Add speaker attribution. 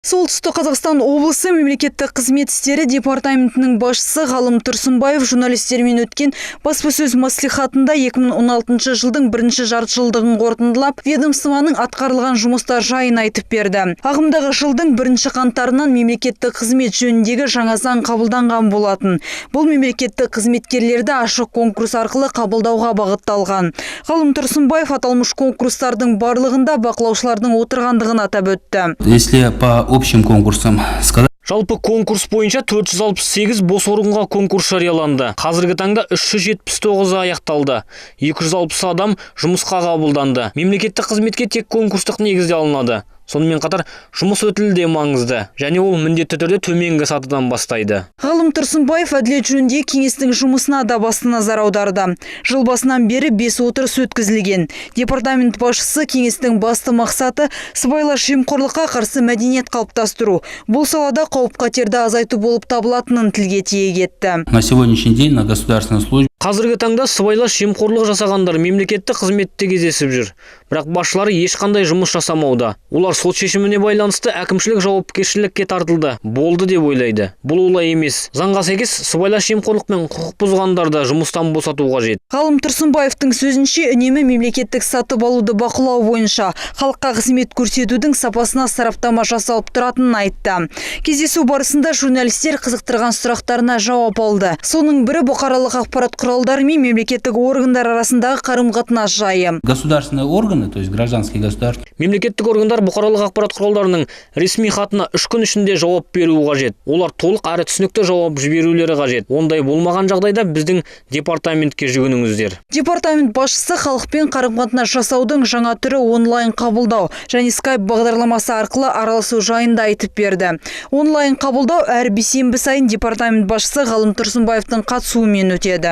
Speaker 1: Солтүстік Қазақстан облысы мемлекеттік қызмет істері департаментінің басшысы Ғалым Тұрсынбаев журналистермен өткен баспасөз мәслихатында 2016 жылдың бірінші жартыжылдығын қорытындылап, ведомствоның атқарылған жұмыстар жайын айтып берді. Ағымдағы жылдың бірінші қаңтарынан мемлекеттік қызмет жөніндегі жаңа заң қабылданған болатын. Бұл мемлекеттік қызметкерлерді ашық конкурс арқылы қабылдауға бағытталған. Ғалым Тұрсынбаев аталмыш конкурстардың барлығында бақылаушылардың отырғандығын атап өтті.
Speaker 2: Если по общим конкурсам сказать,
Speaker 3: Жалпы конкурс бойынша 468 бос орынға конкурс жарияланды. Қазіргі таңда 379-ы аяқталды. 260 адам жұмысқа қабылданды. Мемлекеттік қызметке тек конкурстық негізде алынады. Сонымен қатар жұмыс өтілі де маңызды және ол міндетті түрде төменгі сатыдан бастайды.
Speaker 1: Ғалым Тұрсынбаев әділет жөніндегі кеңестің жұмысына да басты назар аударды. Жыл басынан бері бес отырыс өткізілген. Департамент басшысы кеңестің басты мақсаты сыбайлас жемқорлыққа қарсы мәдениет қалыптастыру. Бұл салада қауіп-қатерді азайту болып табылатынын тілге тиек етті.
Speaker 2: На сегодняшний день на государственной службе
Speaker 3: Қазіргі таңда сыбайлас жемқорлық жасағандар мемлекеттік қызметте кездесіп жүр. Бірақ басшылары ешқандай жұмыс жасамауда. Олар сот шешіміне байланысты әкімшілік жауапкершілікке тартылды. Болды деп ойлайды. Бұл олай емес. Заңға сәйкес, сыбайлас жемқорлықпен құқық бұзғандарды жұмыстан босату қажет.
Speaker 1: Ғалым Тұрсынбаевтың сөзінше, үнемі мемлекеттік сатып алуды бақылау бойынша халыққа қызмет көрсетудің сапасына сараптама жасалып тұратынын айтты. Кездесу барысында журналистер қызықтырған сұрақтарына жауап алды. Соның бірі бұқаралық ақпарат құралдары мен мемлекеттік органдар арасындағы қарым-қатынас жайы.
Speaker 2: Государственные органы, то есть гражданские государственные
Speaker 3: Мемлекеттік органдар бұқаралық ақпарат құралдарының ресми хатына 3 күн ішінде жауап беруі қажет. Олар толық әрі түсінікті жауап жіберулері қажет. Ондай болмаған жағдайда біздің департаментке жүгініңіздер.
Speaker 1: Департамент басшысы халықпен қарым-қатынас жасаудың жаңа түрі онлайн қабылдау және скайп бағдарламасы арқылы араласу жайында айтып берді. Онлайн қабылдау әр бейсенбі сайын департамент басшысы Ғалым Тұрсынбаевтың қатысуымен өтеді.